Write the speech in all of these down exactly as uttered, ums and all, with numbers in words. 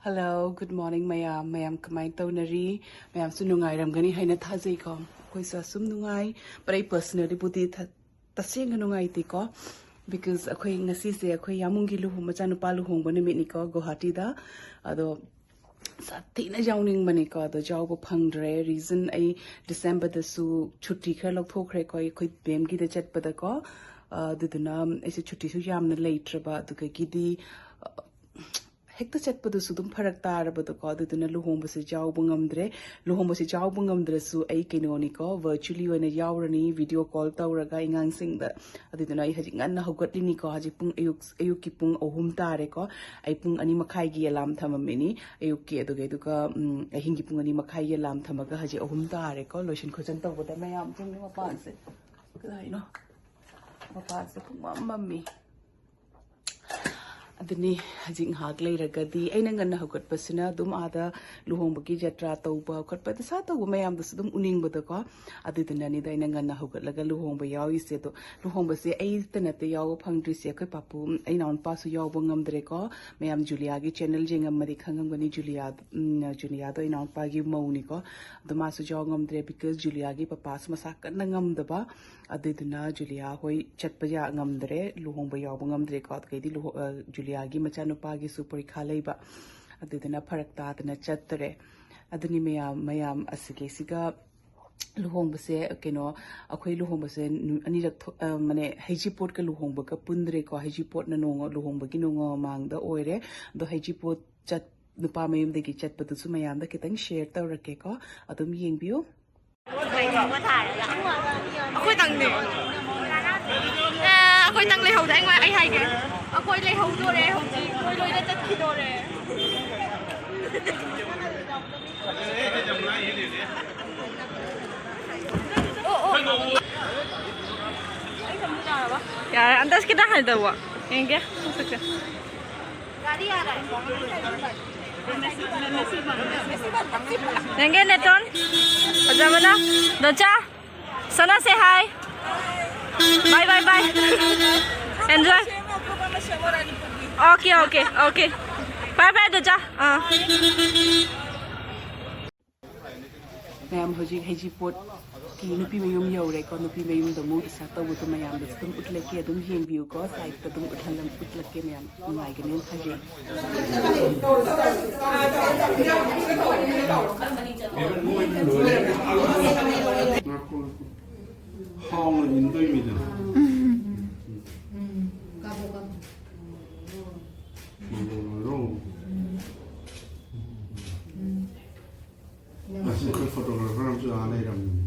Hello, good morning ꯃꯌꯥꯝ꯫ ꯃꯌꯥꯝ ꯀꯃꯥꯏꯅ ꯇꯧꯅꯔꯤ? ꯃꯌꯥꯝꯁꯨ ꯅꯨꯡꯉꯥꯏꯔꯝꯒꯅꯤ ꯍꯥꯏꯅ ꯊꯥꯖꯩꯀꯣ꯫ ꯑꯩꯈꯣꯏꯁꯨ ꯑꯁꯨꯝ ꯅꯨꯡꯉꯥꯏ꯫ But ꯑꯩ personally ꯕꯨꯗꯤ ꯊ-, ꯇꯁꯦꯡꯅ ꯅꯨꯡꯉꯥꯏꯇꯦꯀꯣ꯫ Because ꯑꯩꯈꯣꯏ ꯉꯁꯤꯁꯦ ꯑꯩꯈꯣꯏ ꯌꯥꯃꯨꯡꯒꯤ ꯂꯨꯍꯣꯡ-, ꯃꯆꯥꯅꯨꯄꯥ ꯂꯨꯍꯣꯡꯕ ꯅꯨꯃꯤꯠꯅꯤꯀꯣ, ꯒꯨꯋꯥꯍꯥꯇꯤꯗ꯫ ꯑꯗꯣ ꯁꯥꯊꯤꯅ ꯌꯥꯎꯅꯤꯡꯕꯅꯤꯀꯣ, ꯑꯗꯣ ꯌꯥꯎꯕ ꯐꯪꯗ꯭ꯔꯦ꯫ Reason ꯑꯩ Decemberꯗꯁꯨ ꯁꯨꯇꯤ ꯈꯔ ꯂꯧꯊꯣꯛꯈ꯭ꯔꯦꯀꯣ, ꯑꯩꯈꯣꯏ ꯕꯦꯝꯒꯤꯗ ꯆꯠꯄꯗꯀꯣ꯫ ꯑ, ꯑꯗꯨꯗꯨꯅ ꯑꯩꯁꯦ ꯁꯨꯇꯤꯁꯨ ꯌꯥꯝꯅ ꯂꯩꯇ꯭ꯔꯕ, ꯑꯗꯨꯗꯒꯤꯗꯤ, ꯑ, ꯍꯦꯛꯇ ꯆꯠꯄꯗꯨꯁꯨ ꯑꯗꯨꯝ ꯐꯔꯛ ꯇꯥꯔꯕꯗꯣꯀꯣ, ꯑꯗꯨꯗꯨꯅ ꯂꯨꯍꯣꯡꯕꯁꯦ ꯌꯥꯎꯕ ꯉꯝꯗ꯭ꯔꯦ꯫ ꯂꯨꯍꯣꯡꯕꯁꯦ ꯌꯥꯎꯕ ꯉꯝꯗ꯭ꯔꯁꯨ ꯑꯩ ꯀꯩꯅꯣꯅꯤꯀꯣ, virtually ꯑꯣꯏꯅ ꯌꯥꯎꯔꯅꯤ, video call ꯇꯧꯔꯒ ꯑꯉꯥꯡꯁꯤꯡꯗ꯫ ꯑꯗꯨꯗꯨꯅ ꯑꯩ ꯍꯧꯖꯤꯛ ꯉꯟꯅ ꯍꯧꯒꯠꯂꯤꯅꯤꯀꯣ, ꯍꯧꯖꯤꯛ ꯄꯨꯡ ꯑꯌꯨꯛ, ꯑꯌꯨꯛꯀꯤ ꯄꯨꯡ ꯑꯍꯨꯝ ꯇꯥꯔꯦꯀꯣ꯫ ꯑꯩ ꯄꯨꯡ ꯑꯅꯤ ꯃꯈꯥꯏꯒꯤ alarm ꯊꯝꯃꯝꯃꯤꯅꯤ ꯑꯌꯨꯛꯀꯤ, ꯑꯗꯨꯒ, ꯑꯗꯨꯒ, ꯎꯝ, ꯑꯍꯤꯡꯒꯤ ꯄꯨꯡ ꯑꯅꯤ ꯃꯈꯥꯏꯒꯤ alarm ꯊꯝꯃꯒ ꯍꯧꯖꯤꯛ ꯑꯍꯨꯝ ꯇꯥꯔꯦꯀꯣ꯫ ꯂꯣꯏꯁꯤꯟ ꯈꯣꯠꯆꯤꯟ ꯇꯧꯕꯗ ꯃꯌꯥꯝ ꯆꯪꯉꯦ ꯃꯄꯥꯟꯁꯦ꯫ ꯀꯗꯥꯏꯅꯣ? ꯃꯄꯥꯟꯁꯦ ꯄꯨꯡꯃꯝ ꯃꯝꯃꯤ꯫ ꯑꯗꯨꯅꯤ, ꯍꯧꯖꯤꯛ ꯉꯥꯏꯍꯥꯛ ꯂꯩꯔꯒꯗꯤ ꯑꯩꯅ ꯉꯟꯅ ꯍꯧꯒꯠꯄꯁꯤꯅ ꯑꯗꯨꯝ ꯑꯥꯗ ꯂꯨꯍꯣꯡꯕꯒꯤ ꯖꯇ꯭ꯔꯥ ꯇꯧꯕ ꯈꯣꯠꯄ, ꯗꯁꯥ ꯇꯧꯕ ꯃꯌꯥꯝꯗꯨꯁꯨ ꯑꯗꯨꯝ ꯎꯅꯤꯡꯕꯗꯣꯀꯣ꯫ ꯑꯗꯨꯗꯨꯅꯅꯤꯗ ꯑꯩꯅ ꯉꯟꯅ ꯍꯧꯒꯠꯂꯒ ꯂꯨꯍꯣꯡꯕ ꯌꯥꯎꯔꯤꯁꯦ꯫ ꯑꯗꯣ ꯂꯨꯍꯣꯡꯕꯁꯦ ꯑꯩꯇ ꯅꯠꯇꯦ ꯌꯥꯎꯕ ꯐꯪꯗ꯭ꯔꯤꯁꯦ, ꯑꯩꯈꯣꯏ ꯄꯥꯄꯨ, ꯑꯩ ꯏꯅꯥꯎꯅꯨꯄꯥꯁꯨ ꯌꯥꯎꯕ ꯉꯝꯗ꯭ꯔꯦꯀꯣ꯫ ꯃꯌꯥꯝ ꯖꯨꯂꯤꯌꯥꯒꯤ channel ꯌꯦꯡꯉꯝꯃꯗꯤ ꯈꯪꯉꯝꯒꯅꯤ, ꯖꯨꯂꯤꯌꯥ, ꯎꯝ, ꯖꯨꯂꯤꯌꯥꯗꯣ ꯏꯅꯥꯎꯅꯨꯄꯥꯒꯤ ꯃꯧꯅꯤꯀꯣ꯫ ꯑꯗꯣ ꯃꯥꯁꯨ ꯌꯥꯎ ꯉꯝꯗ꯭ꯔꯦ because ꯖꯨꯂꯤꯌꯥꯒꯤ ꯄꯄꯥꯁꯨ ꯃꯁꯥ ꯀꯟꯅ ꯉꯝꯗꯕ꯫ ꯑꯗꯨꯗꯨꯅ ꯖꯨꯂꯤꯌꯥ ꯍꯣꯏ ꯆꯠꯄ ꯌꯥ-, ꯉꯝꯗ꯭ꯔꯦ, ꯂꯨꯍꯣꯡꯕ ꯌꯥꯎꯕ ꯉꯝꯗ꯭ꯔꯦꯀꯣ꯫ ꯑꯗꯨꯗꯩꯗꯤ ꯂꯨꯍꯣ-, ꯑ, ꯖꯨꯂꯤꯌꯥꯒꯤ ꯃꯆꯥꯅꯨꯄꯥꯒꯤꯁꯨ ꯄꯔꯤꯈꯥ ꯂꯩꯕ, ꯑꯗꯨꯗꯨꯅ ꯐꯔꯛ ꯇꯥꯗꯅ ꯆꯠꯇꯔꯦ꯫ ꯑꯗꯨꯅꯤ ꯃꯌꯥꯝ, ꯃꯌꯥꯝ ꯑꯁꯤꯒꯤꯁꯤꯒ ꯂꯨꯍꯣꯡꯕꯁꯦ, ꯀꯩꯅꯣ, ꯑꯩꯈꯣꯏ ꯂꯨꯍꯣꯡꯕꯁꯦ ꯅꯨ-, ꯑꯅꯤꯔꯛ ꯊꯣꯛ-, ꯑ, ꯃꯥꯅꯦ, ꯍꯩꯖꯤꯡꯄꯣꯠꯀ ꯂꯨꯍꯣꯡꯕꯒ ꯄꯨꯟꯗ꯭ꯔꯦꯀꯣ꯫ ꯍꯩꯖꯤꯡꯄꯣꯠꯅ ꯅꯣꯡꯉ-, ꯂꯨꯍꯣꯡꯕꯒꯤ ꯅꯣꯡꯃ ꯃꯃꯥꯡꯗ ꯑꯣꯏꯔꯦ꯫ ꯑꯗꯣ ꯍꯩꯖꯤꯡꯄꯣꯠ ꯆꯠ-, ꯅꯨꯄꯥ ꯃꯌꯨꯝꯗꯒꯤ ꯆꯠꯄꯗꯨꯁꯨ ꯃꯌꯥꯝꯗ ꯈꯤꯇꯪ share ꯇꯧꯔꯛꯀꯦꯀꯣ꯫ ꯑꯗꯨꯝ ꯌꯦꯡꯕꯤꯌꯨ꯫ ꯑꯩꯈꯣꯏ ꯇꯪꯅꯦ꯫ ꯑꯦ, ꯑꯩꯈꯣꯏ ꯇꯪ ꯂꯩꯍꯧꯗꯦ꯫ ꯑꯩꯉꯣꯟ-, ꯑꯩ ꯍꯥꯏꯒꯦ꯫ ꯑꯩꯈꯣꯏ ꯂꯩꯍꯧꯗꯣꯔꯦ ꯍꯧꯖꯤꯛ꯫ ꯑꯩꯈꯣꯏ ꯂꯣꯏꯅ ꯆꯠꯈꯤꯗꯣꯔꯦ꯫ ꯑꯣ, ꯑꯣ꯫ ꯑꯩ ꯁꯝꯁꯨ ꯌꯥꯔꯕ? ꯌꯥꯔꯦ, ꯑꯟꯗꯁ ꯈꯤꯇꯪ ꯍꯥꯏꯗꯧꯕ꯫ ꯌꯦꯡꯒꯦ, ꯃꯁꯛꯁꯦ꯫ ꯌꯦꯡꯒꯦ, ꯅꯦꯇꯣꯟ꯫ ꯐꯖꯕꯅ꯫ ꯗꯣꯆꯥ꯫ ꯁꯅꯥ, say hi. Bye, bye, bye. Enjoy. Okay, okay, okay. ꯐꯔꯦ ꯐꯔꯦ, ꯑꯗꯨ ꯆꯥ꯫ ꯑꯥ꯫ ꯃꯌꯥꯝ, ꯍꯧꯖꯤꯛ ꯍꯩꯖꯤꯡꯄꯣꯠꯀꯤ ꯅꯨꯄꯤ ꯃꯌꯨꯝ ꯌꯧꯔꯦꯀꯣ꯫ ꯅꯨꯄꯤ ꯃꯌꯨꯝꯗ ꯑꯃꯨꯛ ꯏꯁꯥ ꯇꯧꯕꯗꯣ ꯃꯌꯥꯝꯗꯁꯨ ꯑꯗꯨꯝ ꯎꯠꯂꯛꯀꯦ, ꯑꯗꯨꯝ ꯌꯦꯡꯕꯤꯌꯨꯀꯣ꯫ ꯁꯥꯏꯠꯇ ꯑꯗꯨꯝ ꯎꯠꯍꯜꯂꯝ-, ꯎꯠꯂꯛꯀꯦ ꯃꯌꯥꯝ, ꯅꯨꯡꯉꯥꯏꯒꯅꯦꯅ ꯊꯥꯖꯩ꯫ ꯉꯥꯏꯈꯣ, ꯉꯥꯏꯈꯣ꯫ ꯍꯥꯎꯅ ꯏꯟꯗꯣꯏꯃꯤꯗꯅ꯫ ꯎꯝ꯫ ꯎꯝ꯫ ꯀꯥꯞꯄꯣ, ꯀꯥꯞꯄꯣ꯫ ꯃꯪꯒꯣꯜ ꯑꯣꯏꯔꯣ꯫ ꯎꯝ꯫ ꯎꯝ꯫ ꯑꯁ, ꯑꯩꯈꯣꯏ photographer ꯑꯃꯁꯨ ꯑꯥ ꯂꯩꯔꯝꯃꯤꯅꯦ꯫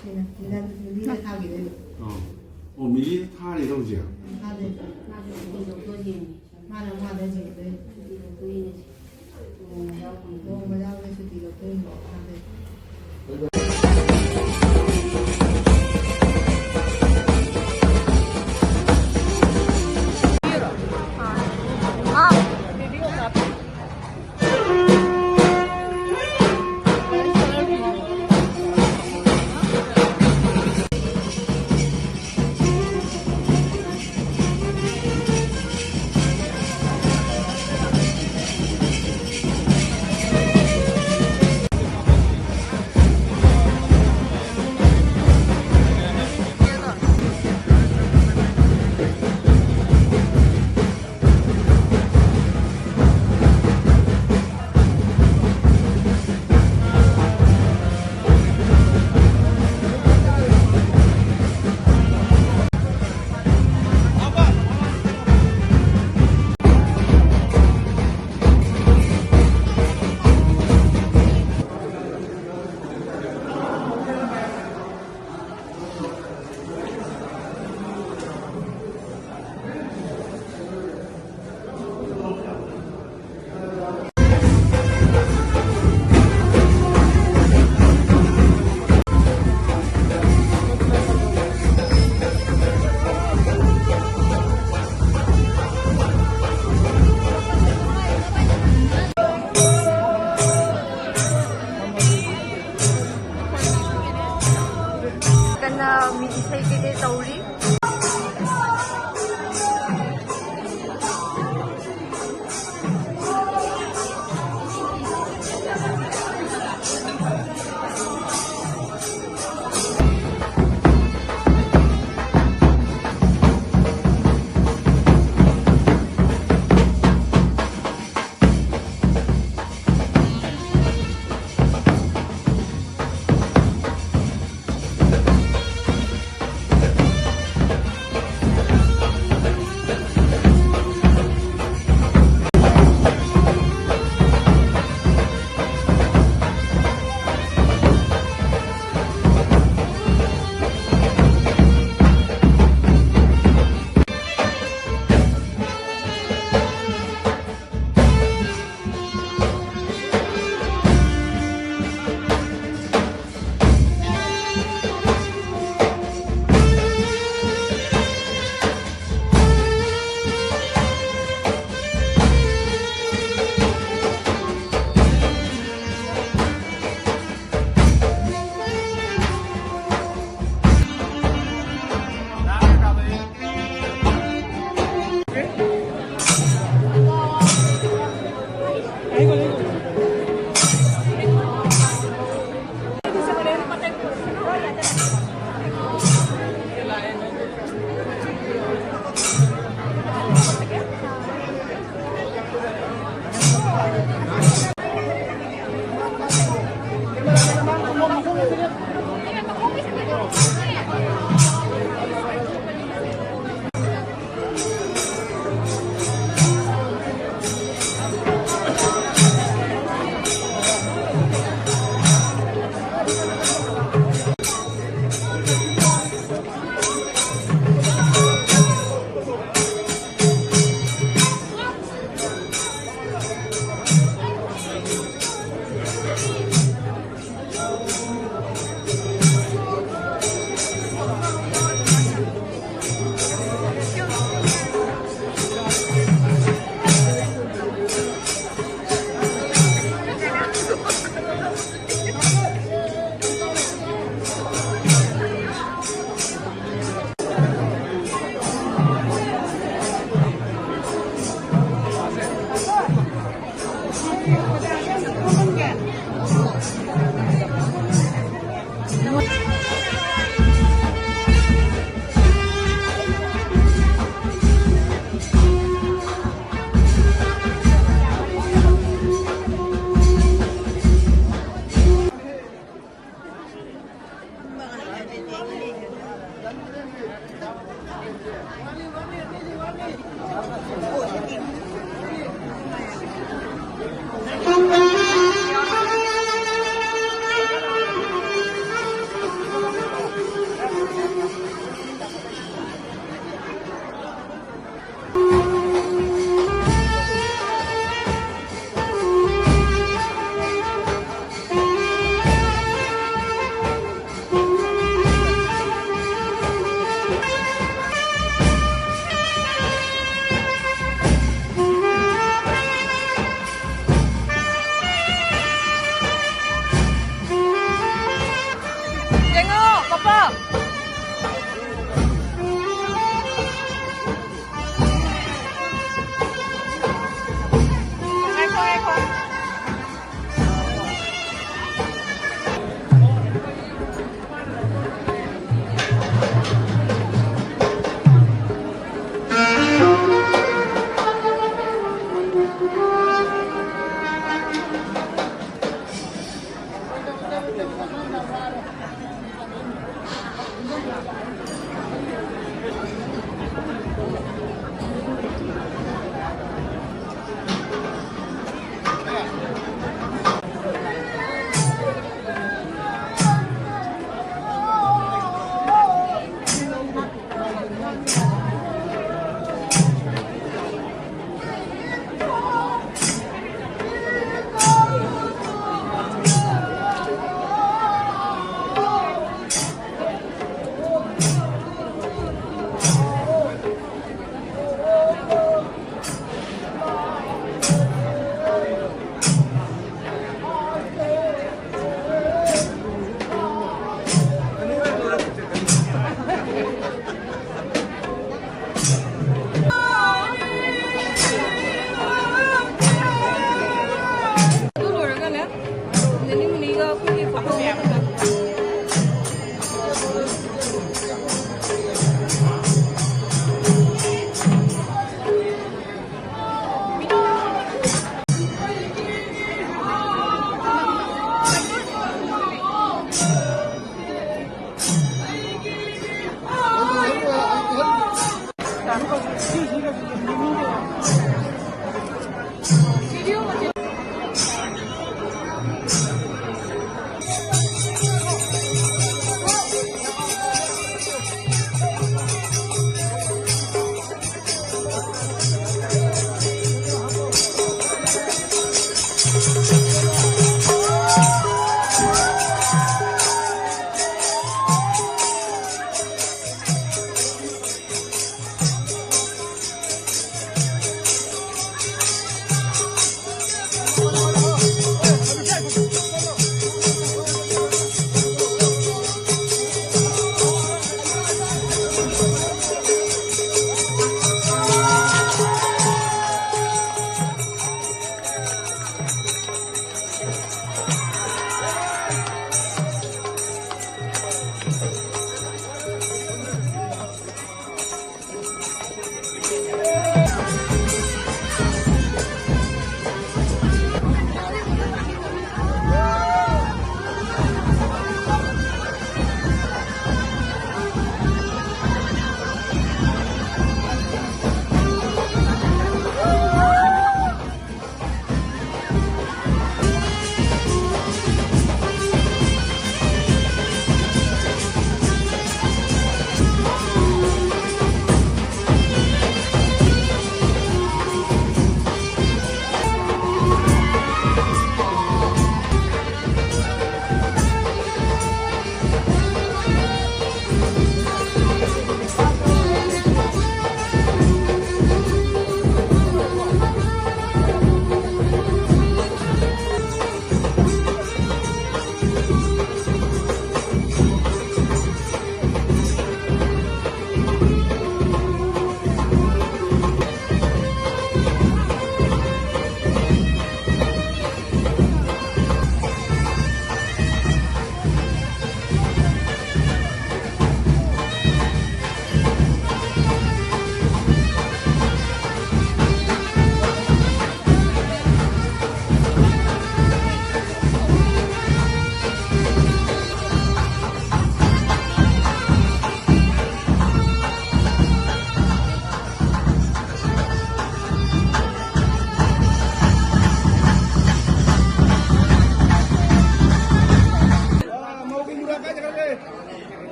ꯁꯤꯅ ꯃꯤꯂꯟ-, ꯃꯤꯂꯤꯅ ꯊꯥꯈꯤꯗꯣꯏꯅꯦ꯫ ꯑꯣ꯫ ꯑꯣ, ꯃꯤꯂꯤꯅ ꯊꯥꯔꯤꯔꯣ ꯍꯧꯖꯤꯛ? ꯊꯥꯗꯣꯏꯅꯦ꯫ ꯃꯥꯅ ꯃꯥꯗ ꯌꯦꯡꯉꯦ꯫ ꯂꯨꯍꯣꯡꯕ ꯌꯥꯎꯕꯅꯦ, ꯁꯨꯇꯤ ꯂꯧꯊꯣꯛꯏꯅꯦ꯫ ꯊꯥꯗꯣꯏꯅꯦ꯫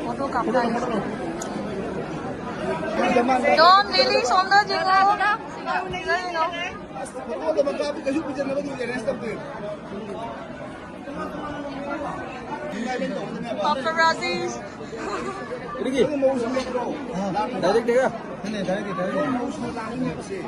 ꯐꯣꯇꯣ ꯀꯥꯞꯊꯔꯤ꯫ ꯖꯣꯟ, ꯂꯤꯂꯤ, ꯁꯣꯝꯗ ꯌꯦꯡꯉꯣ꯫ ꯐꯣꯇꯣꯗ ꯃꯀꯥꯞꯄꯤ ꯀꯩꯁꯨ ꯄꯤꯖꯅꯕꯒꯤ ꯑꯦꯔꯦꯟꯖ ꯇꯧꯗꯦ꯫ Paparazzi. ꯅꯪꯒꯤ ꯃꯧꯁꯨ ꯅꯠꯇ꯭ꯔꯣ? ꯗꯥꯏꯔꯦꯛ ꯗꯦꯒ꯫ ꯅꯪꯒꯤ ꯃꯧꯁꯨ ꯂꯥꯛꯃꯤꯟꯅꯕꯁꯦ꯫